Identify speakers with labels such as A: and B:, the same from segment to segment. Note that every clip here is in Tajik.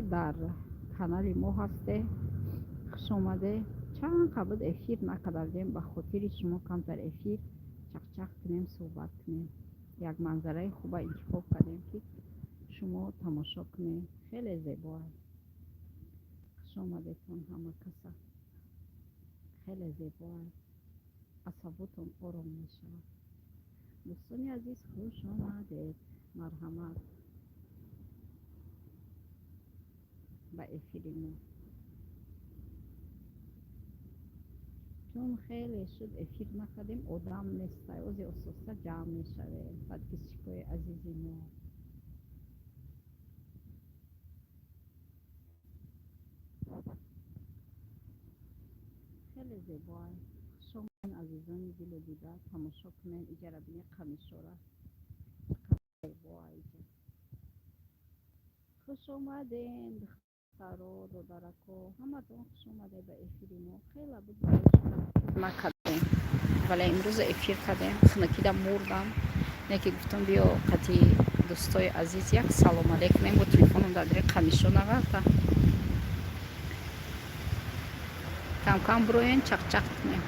A: Дар канали мо ҳасте, хушомаде. Чанд қабл эфир накарда будем, ба хотири шумо камтар эфир чақчақ кунем, суҳбат кунем. Як манзараи хуба интихоб кардем, ки шумо тамошо кунед. Хеле зебо аст. Хушомадетон ҳама каса. Хеле зебо аст, асаботон ором мешавад. Дӯстони азиз, хуш омадед, марҳамат ба эфири мо. Чун хеле шуд, эфир накардем, одам нестай. Ози ососта ҷамъ мешавем, подписчикои азизи мо. Хеле зебо аст. Хушомаден, азизони дилу дида, тамошо кунен. Иҷара бинед, қамишора чӣ қадар зебо иҷа. Хуш омаден, духтаро, додарако, ҳаматон хуш омадед ба эфири мо. Хеле буд, барои шумо накардем, вале имрӯз эфир кардем. Хунукида мурдам, не ки гуфтам, биё, қати дӯстои азиз як салом алейк кунем. Бо телефоном дар дири қамишо нағалта. Камкам бироен, чақчақ кунем.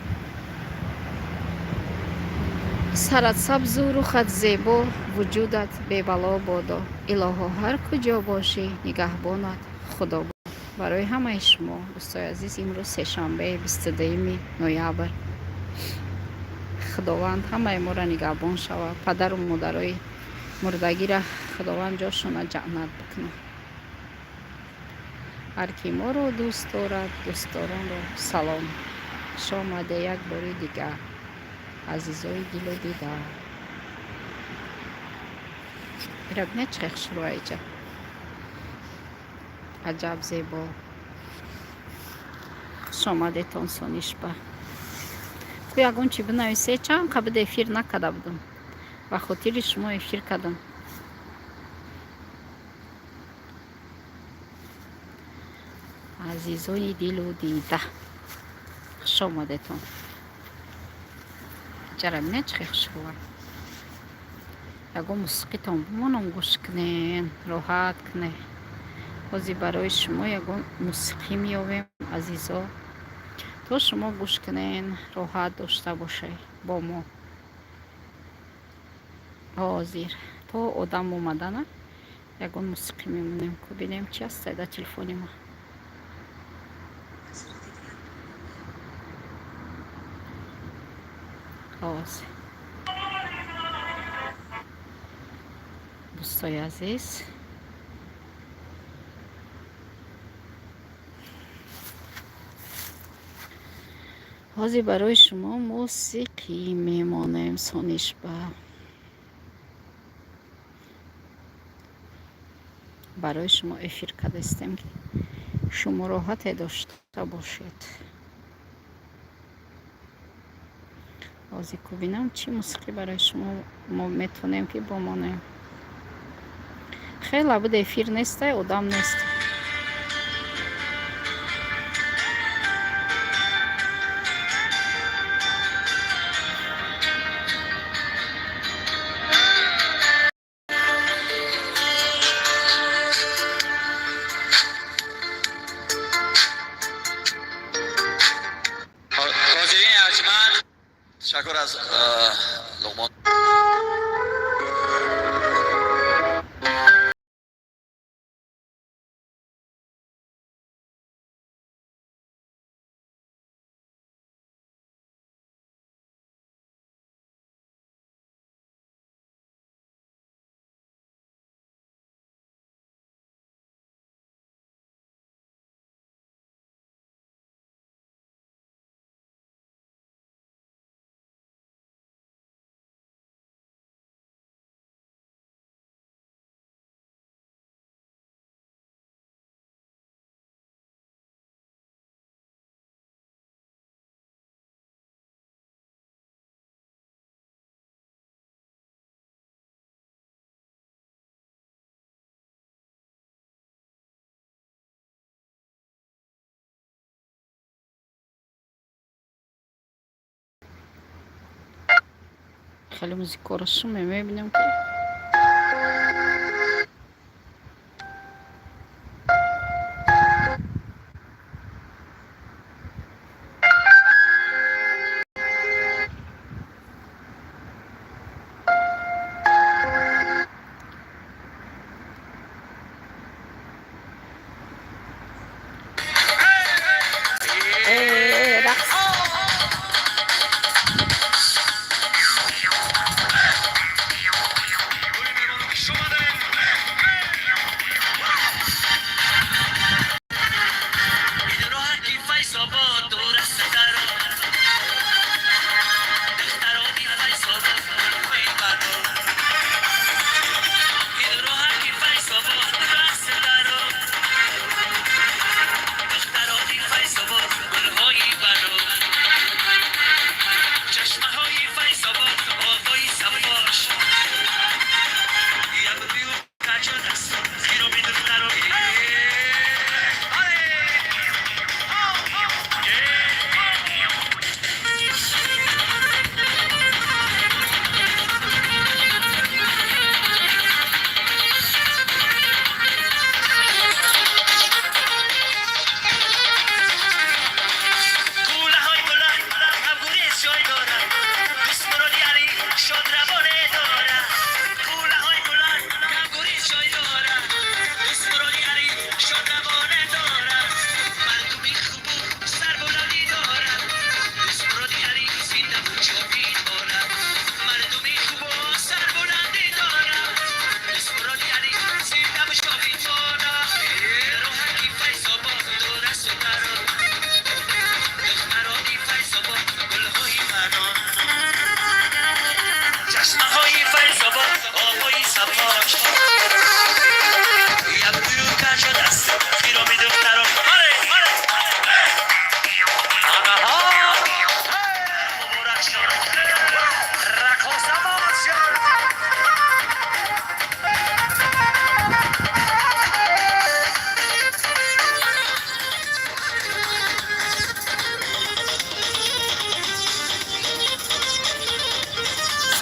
A: Сарат сабзу рухат зебо, вуҷудат бебало бодо. Илоҳо, ҳар куҷо бошӣ, нигаҳбонат Худо. Барои ҳамаи шумо, дӯстои азиз, имрӯз сешанбе, 22-юми ноябр. Худованд ҳамаи моро нигаҳбон шавад. Падару модарои мурдагира Худованд ҷошона ҷаннат бикунад. Ҳар ки моро дӯст дорад, дӯстдоронро салом. Хуш омаде як бори дигар, азизои дилу дида. Ира бинед, чӣ хушрӯ иҷа, аҷаб зебо. Хуш омадетон. Сонишба ку ягон чи бинависе. Чанд қабл эфир накарда будам, ба хотири шумо эфир кардам. Азизони дилу дида, хуш омадетон. Ҷара бинед, чӣ хушрӯа. Ягон мусиқитон бимонам, гӯш кунен, роҳат кунед. Ҳозир барои шумо ягон мусиқӣ меёвем, азизо, то шумо гӯш кунен, роҳат дошта бошед бо мо. Ҳозир то одам омадана ягон мусиқӣ мемонем. Ку бинем, чи ҳастай дар телефони ма. Ҳозир, дӯстои азиз, ҳозир барои шумо мусиқӣ мемонем. Сонишба барои шумо эфир кардастем, ки шумо роҳате дошта бошед. Ҳозир ку бинам, чӣ мусиқӣ барои шумо мо метавонем ки бомонем. Хеле буд, эфир нестай, одам нест.
B: Ҳозирини арҷманд, ташаккур аз Луқмон.
A: Хеле музикаро шуме мебинем, ки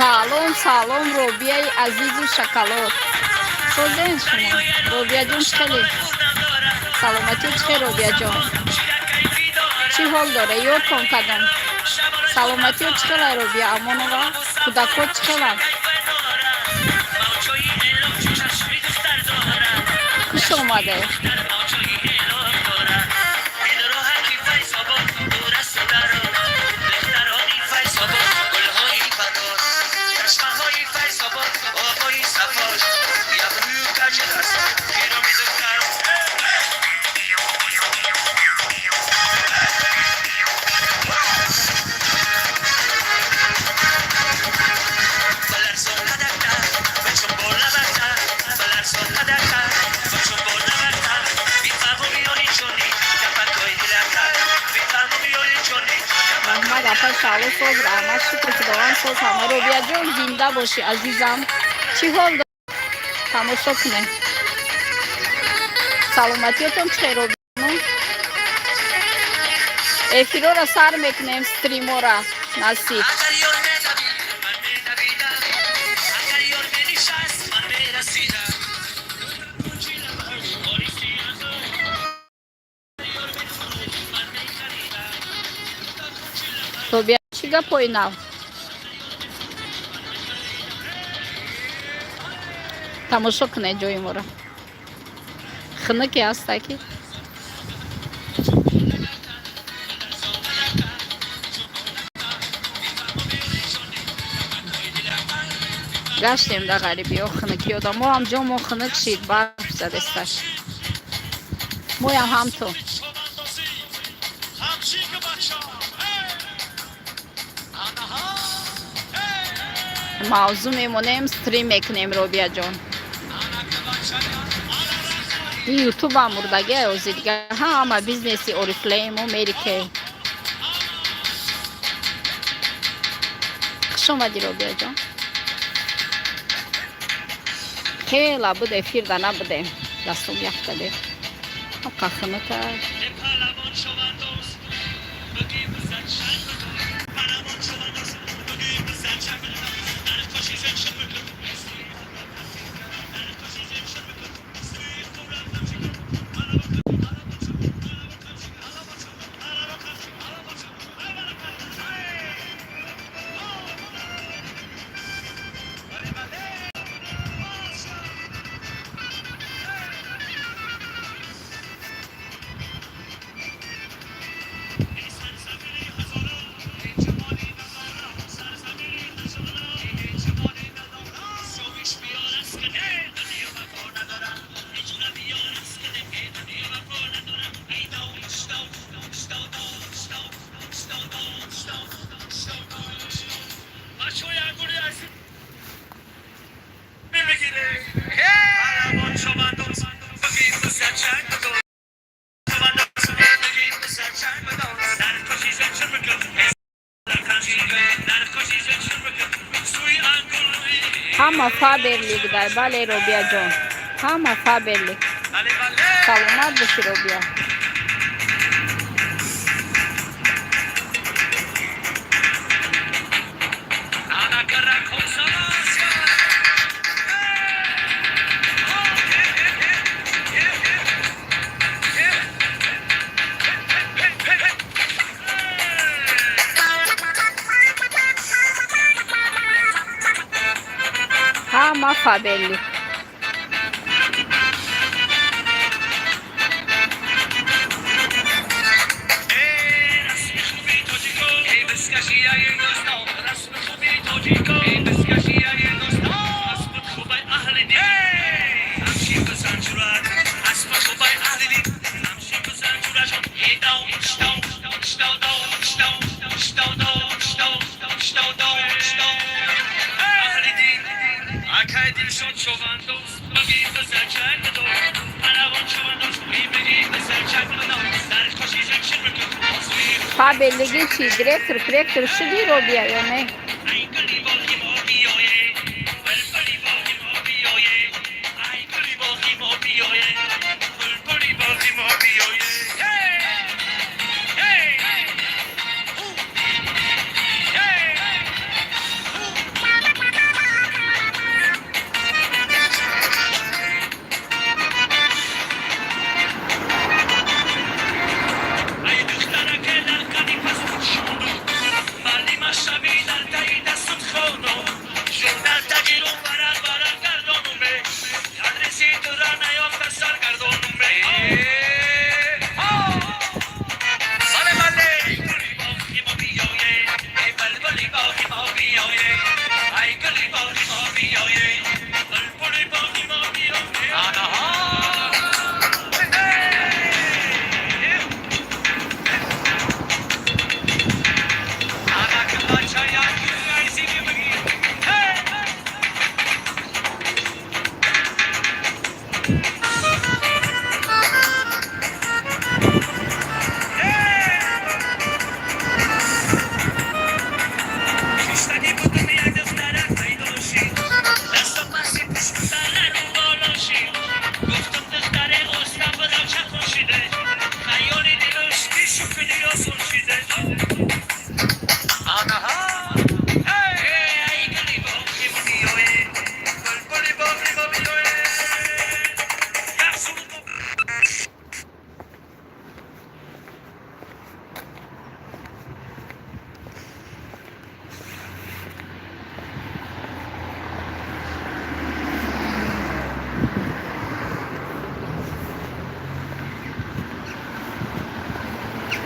A: Салом, салом, Робияи азизу шоколад. Созен шумо, Робияҷон? Чӣ хеле саломатӣ? Чӣ хел, Робияҷон? Чӣ ҳол доре? Ёдтон кардам. Саломатиё чӣ хела, Робия Амонова? Кӯдакҳо чӣ хеланд? Хуш омаде. Раҳмат, апа Шаҳло, соз, раҳмат, шукр Худованд, соз ҳама. Робияҷон, зинда бошӣ, азизам. Чӣ ҳол? Тамошо кунем. Саломатиётон чӣ хел, Робино? Эфирора сар мекунем, стримора насиб. Робия, чӣ гапҳои нав? Тамошо кунед ҷои моро, хунуке ҳаста ки. Гаштем да ғарибиҳо, хунукиёда мо ҳам ҷо мо хунук шид, барф задесташ, моям ҳамту. Мавзӯъ мемонем, стрим мекунем, Робияҷон. Ин ютубам мурдагия ози дига, ҳама бизнеси Орифлейму Мэри Кей. Хуш омадӣ, Робияҷон. Хела буд, эфирда набудем, дастом яхтаде қахнука. Ҳама Фаберлик дай. Бале, Робияҷон, ҳама Фаберлик. Саломат бошӣ, Робия. Ҳама Фаберлик. Фаберлиги чи, директор пректор шуди, Робия, ё не?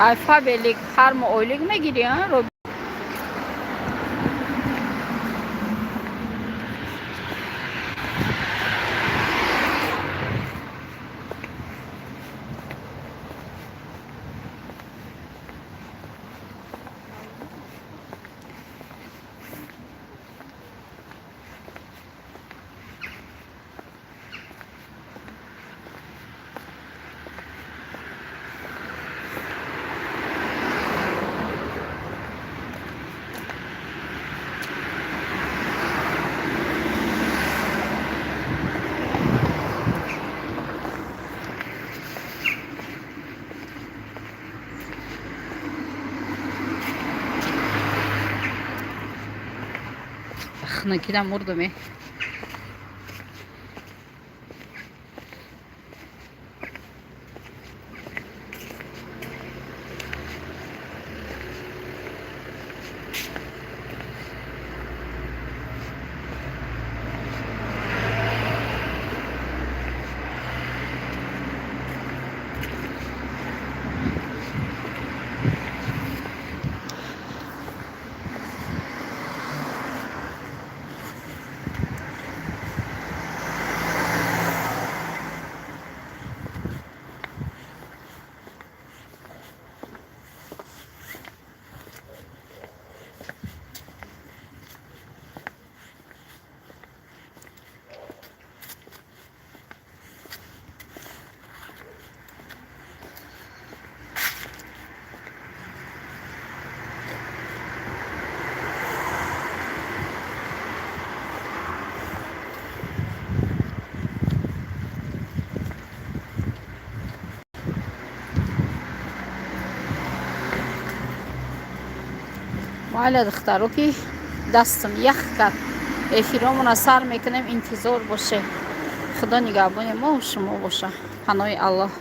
A: Ай Фаберлик ҳар моҳ ойлик мегирӣ, а? Хунукида мурдуме. Майла, духтаро, ки дастам ях кард, эфиромона сар мекунем. Интизор боше. Худо нигаҳбони мо шумо боша. Паноҳи Аллоҳ.